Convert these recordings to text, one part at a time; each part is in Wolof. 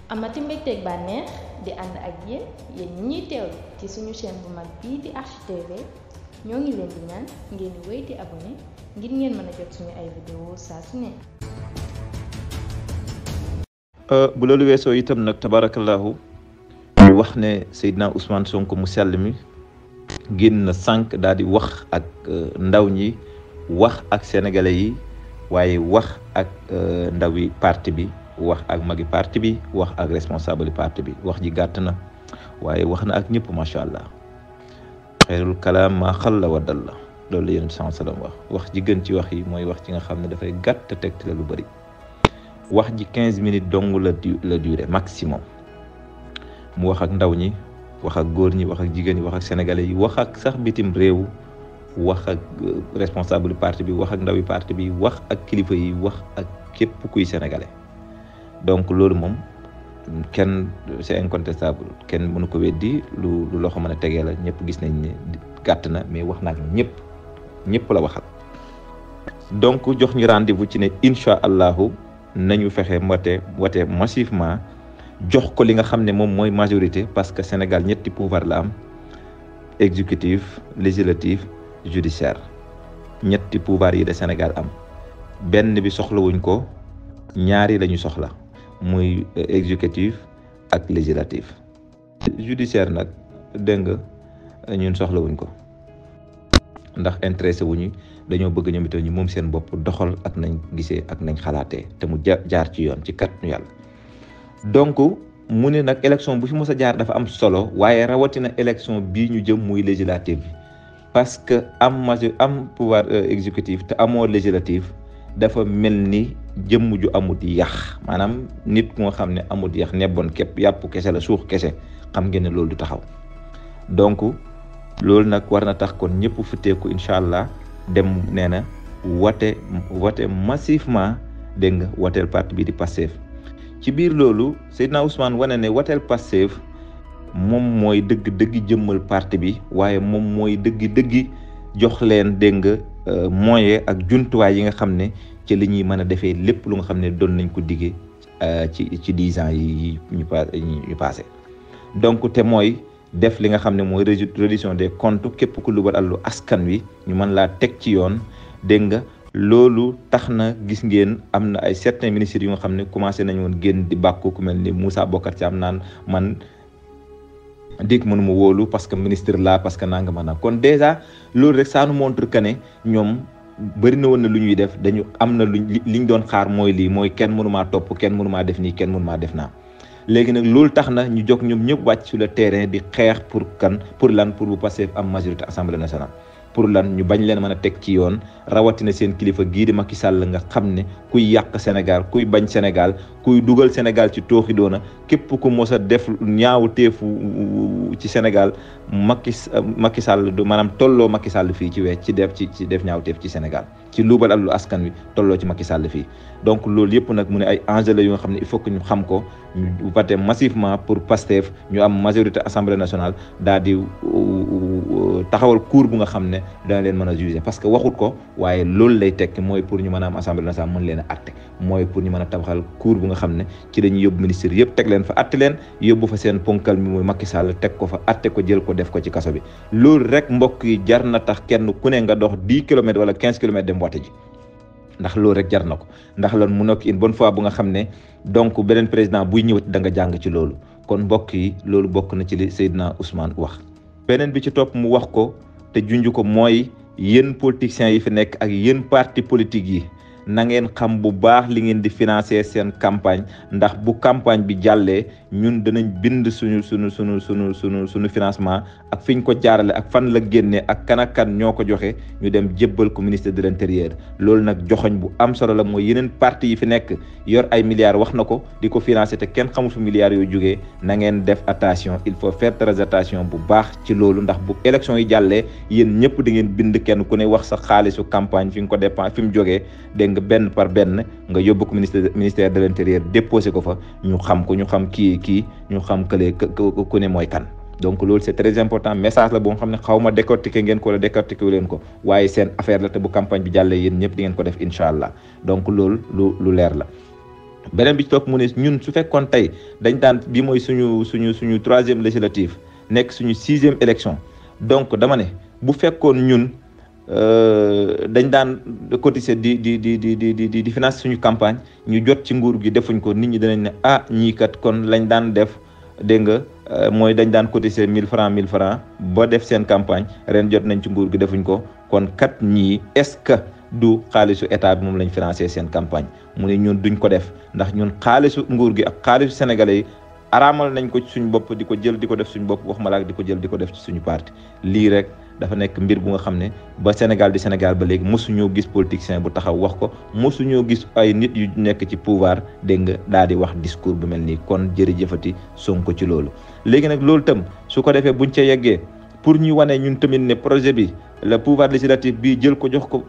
amati mbégteeg bànneex di ànd ak yéen ñi ñuy teewlu ci suñu chaîne bu mag bii di Archi TV ñoo ngi leen di ñaan ngeen di wéy di abonné ngir ngeen mën a jot suñu ay vidéo saa su ne. bu loolu weesoo itam nag tabarakallahu ñu wax ne Seydina Ousmane Sonko mu sell mi génn na sànq daal di wax ak ndaw ñi wax ak sénégalais yi waaye wax ak ndawi parti bi wax ak magi parti bi wax ak responsable parti bi wax ji gàtt na waaye wax na ak ñëpp macha allah xeyrul kalaam maa xalla wa dalla loolu la yonent sallallahu alayhi wasallam wax ji gën ci wax yi mooy wax ci nga xam ne dafay gàtt te tegte la lu bëri wax ji 15 minutes dong la durée maximum mu wax ak ndaw ñi wax ak góor ñi wax ak jigéen ñi wax ak sénégalais yi wax ak sax bitim réew wax ak responsable parti bi wax ak ndawi parti bi wax ak kilifa yi wax ak képp kuy sénégalais donc loolu moom kenn c'est incontestable kenn mënu ko weddi lu loxo mën a tegee la ñëpp gis nañ ne gàtt na mais wax na ak ñëpp la waxal donc jox ñu rendez-vous ci ne incha allahu nañu fexe wate massivement jox ko li nga xam ne moom mooy majorité parce que Sénégal ñetti pouvoir la am exécutif législatif judiciaire ñetti pouvoir yi de Sénégal am benn bi soxlawuñ ko ñaari la ñu soxla muy exécutif ak législatif judiciaire nag dégg nga ñun soxlawuñ ko ndax intéressé wuñu dañoo bëgg ñoom itam ñu moom seen bopp doxal ak nañ gisee ak nañ xalaatee te mu jaar ci yoon ci kàttanu yàlla donc mu ne nag élection bu fi mos a jaar dafa am solo waaye rawatina élection bii ñu jëm muy législative bi parce que am pouvoir exécutif te amoo législatif dafa mel ni jëmm ju amut yax maanaam nit ku nga xam ne amut yax nebboon képp yàpp kese la suux kese xam ngeen ne loolu du taxaw donc loolu nag war na tax kon ñëpp futteeku incha allah dem nee na wate massivement dégg nga wateel parti bi di Pastef ci biir loolu Seydina Ousmane wane ne wateel Pastef moom mooy dëgg jëmmal parti bi waaye moom mooy dëgg jox leen dégg nga moyen ak jumtuwaay yi nga xam ne ci li ñuy mën a defee lépp lu nga xam ne doon nañ ko diggee ci 10 ans yi ñu passé donc te mooy def li nga xam ne mooy reddition des comptes képp ku lubal àllu askan wi ñu mën laa teg ci yoon dégg nga loolu tax na gis ngeen am na ay certains ministres yu nga xam ne commencé nañu woon génn di bàkku ku mel ni Moussa Bocar Thiam naan man dégg mënuma wóolu parce que ministre la parce que nanga mën a kon déjà loolu rek ça nous montre que ne ñoom bëri na woon na lu ñuy def dañu am na liñ doon xaar mooy lii mooy kenn mënumaa topp kenn mënumaa def nii kenn mënumaa def naa léegi nag loolu tax na ñu jóg ñoom ñëpp wàcc sur le terrain di xeex pour bu Pastef am majorité assemblée nationale pour lan ñu bañ leen mën a teg ci yoon rawatina seen kilifa gii di Macky Sall nga xam ne kuy yàq Sénégal kuy bañ Sénégal kuy dugal Sénégal ci tooxi doona képp ku mos a def ñaaw teefu ci Sénégal Macky Sall du maanaam tolloo Macky Sall fii ci def ñaaw teef ci Sénégal ci luubal àllu askan wi tolloo ci Macky Sall fii donc loolu yëpp nag mu ne ay enjeux la yu nga xam ne il faut que ñu xam ko ñu voté massivement pour Pastef ñu am majorité assemblée nationale daal di taxawal cour bu nga xam ne dana leen mën a juger parce que waxut ko waaye loolu lay tekki mooy pour ñu mën a am assemblée nationale mën leen a atte mooy pour ñu mën a tabaxal cour bu nga xam ne ci dañuy yóbbu ministre yëpp teg leen fa atte leen yóbbu fa seen ponkal mi mooy Macky Sall teg ko fa atte ko jël ko def ko ci kaso bi loolu rek mbokk yi jar na tax kenn ku ne nga dox 10 kilomètres wala 15 kilomètres dem wate ji ndax loolu rek jar na ko ndax lan mu nekk une bonne fois bu nga xam ne donc beneen président buy ñëwati da nga jàng ci loolu kon mbokk yi loolu bokk na ci li Seydina Ousmane wax beneen bi ci topp mu wax ko te junj ko mooy yéen politiciens yi fi nekk ak yéen parti politique yi na ngeen xam bu baax li ngeen di financer seen campagne ndax bu campagne bi jàllee ñun danañ bind suñu financement ak fiñ ko jaarale ak fan la génnee ak kan ñoo ko joxe ñu dem jébbal ko ministre de l'intérieur loolu nag joxoñ bu am solo la mooy yeneen parti yi fi nekk yor ay milliards wax na ko di ko financer te kenn xamul fu milliards yooyu jógee na ngeen def attention il faut faire très attention bu baax ci loolu ndax bu élection yi jàllee yéen ñëpp di ngeen bind kenn ku ne wax sa xaalisu campagne fi nga ko dépense fi mu jógee dégg nga benn par benn nga yóbbu ko ministère de l'intérieur déposé ko fa ñu xam ko ñu xam kii ñu xam kële ku ne mooy kan donc loolu c'est très important message la boo xam ne xaw ma décortiquer ngeen ko wala décortiquer wu leen ko waaye seen affaire la te bu campagne bi jàllee yéen ñëpp di ngeen ko def incha allah donc loolu lu leer la beneen bi ci topp mu ne ñun su fekkoon tey dañ daan bi mooy suñu 3e législative nekk suñu 6e élection donc dama ne bu fekkoon ñun dañ daan cotiser di financer suñu campagne ñu jot ci nguur gi defuñ ko nit ñi danañ ne ñii kat kon lañ daan def dégg nga mooy dañ daan cotiser 1000 francs ba def seen campagne ren jot nañ ci nguur gi defuñ ko kon kat ñii est-ce que du xaalisu état bi moom lañ financé seen campagne mu ne ñun duñ ko def ndax ñun xaalisu nguur gi ak xaalisu sénégalais yi araamal nañ ko ci suñu bopp di ko jël di ko def suñu bopp waxuma la di ko jël di ko def ci suñu parti lii rek dafa nekk mbir bu nga xam ne ba Sénégal di Sénégal ba léegi mosuñoo gis politicien bu taxaw wax ko mosuñoo gis ay nit yu nekk ci pouvoir dégg nga daal di wax discours bu mel nii kon jërëjëfati Sonko ci loolu. léegi nag loolu tam su ko defee buñ ca yeggee pour ñu wane ñun tamit ne projet bi le pouvoir législatif bii jël ko jox ko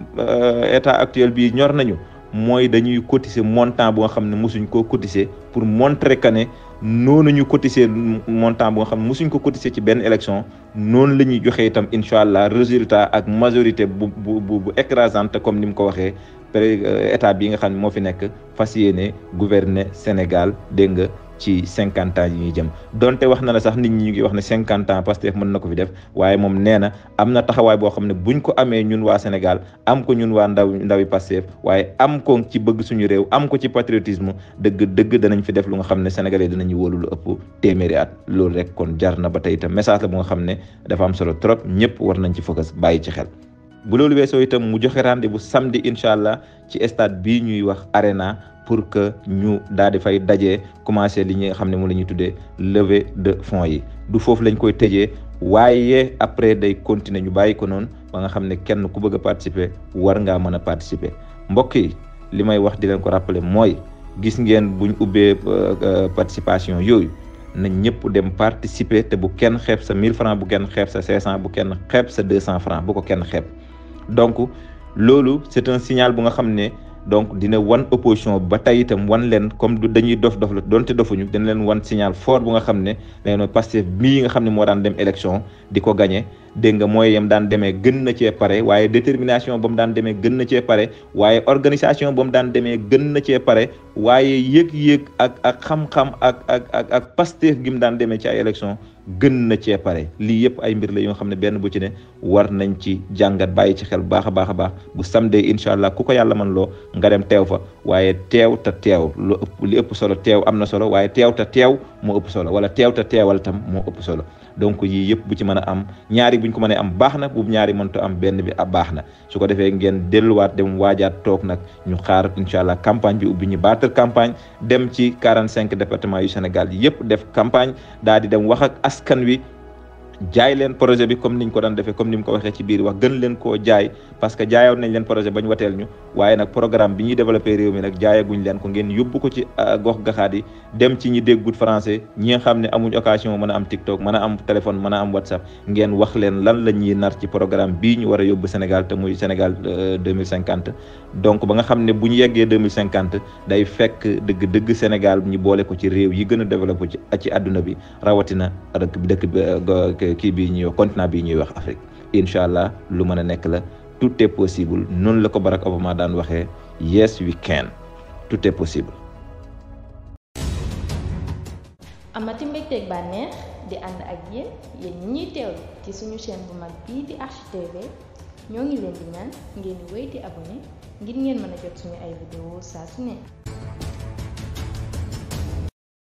état actuel bii ñor nañu mooy dañuy cotiser montant bu nga xam ne mosuñ koo cotiser pour montrer que ne noonu ñu cotiser montant bu nga xam ne mosuñ ko cotiser ci benn élection noonu la ñuy joxe itam incha allah résultat ak majorité bu écrasante comme ni mu ko waxee état bi nga xam ne moo fi nekk fas yéene gouverner Sénégal dégg nga ci 50 ans yi ñuy jëm donte wax na la sax nit ñi ñu ngi wax ne 50 ans Pastef mën na ko fi def waaye moom nee na am na taxawaay boo xam ne buñ ko amee ñun waa Sénégal am ko ñun waa ndawi Pastef waaye am ko ci bëgg suñu réew am ko ci patriotisme dëgg danañ fi def lu nga xam ne sénégalais dinañu wóolu lu ëpp téeméeri at loolu rek kon jar na ba tey itam message la bu nga xam ne dafa am solo trop ñëpp war nañ ci focus bàyyi ci xel. bu loolu weesoo itam mu joxe rendez-vous samedi incha allah ci stade bii ñuy wax Arena pour que ñu daal di fay dajee commencé li nga xam ne moom la ñuy tuddee levée de fonds yi du foofu lañ koy tëjee waaye après day continuer ñu bàyyi ko noonu ba nga xam ne kenn ku bëgg a participer war ngaa mën a participer mbokk yi li may wax di leen ko rappeler mooy gis ngeen buñ ubbee participation yooyu nañ ñëpp dem participer te bu kenn xeeb sa 1000 francs bu kenn xeeb sa 500 bu kenn xeeb sa 200 francs bu ko kenn xeeb donc loolu c'est un signal bu nga xam ne donc dina wan opposition ba tey itam wan leen comme du dañuy dof la doonte dofuñu dina leen wan signal fort bu nga xam ne leen Pastef bii nga xam ne moo daan dem élection di ko gagné dégg nga mooy yam daan demee gën na cee pare waaye détermination ba mu daan demee gën na cee pare waaye organisation ba mu daan demee gën na cee pare waaye yëg-yëg ak xam-xam ak Pastef gi mu daan demee ci ay élection gën na cee pare lii yëpp ay mbir la yoo xam ne benn bu ci ne war nañ ci jàngat bàyyi ci xel baax a baax bu samedi incha allah ku ko yàlla mën loo nga dem teew fa waaye teew te teew li ëpp solo teew am na solo waaye teew te teew moo ëpp solo wala teew te teewal tam moo ëpp solo donc yii yëpp bu ci mën a am ñaari buñ ko mënee am baax na bu ñaari mënta am benn bi baax na su ko defee ngeen delluwaat dem waajaat toog nag ñu xaar incha allah campagne bi ubbi ñu baatal campagne dem ci 45 départements yu Sénégal yëpp def campagne daal di dem wax ak askan wi jaay leen projet bi comme niñ ko daan defee comme ni mu ko waxee ci biir wax gën leen koo jaay parce que jaayoon nañ leen projet bañ wateel ñu waaye nag programme bi ñuy développé réew mi nag jaayaguñ leen ko ngeen yóbbu ko ci gox gaxaat yi dem ci ñi déggut français ñi nga xam ne amuñ occasion mën a am TikTok mën a am téléphone mën a am WhatsApp ngeen wax leen lan la ñuy nar ci programme bii ñu war a yóbbu Sénégal te muy Sénégal 2050 donc ba nga xam ne bu ñu yeggee 2050 day fekk dëgg Sénégal ñu boole ko ci réew yi gën a développé ci àdduna bi rawatina dëkk kii bii ñuy wax continent bii ñuy wax Afrique incha allah lu mën a nekk la tout est possible noonu la ko Barack Obama daan waxee yes we can tout est possible. amati mbégteeg bànneex di ànd ak yéen ñi ñuy teewlu ci suñu chaîne bu mag bii di ARCH-TV ñoo ngi leen di ñaan ngeen di wéy di abonné ngir ngeen mën a jot suñu ay vidéo saa su ne.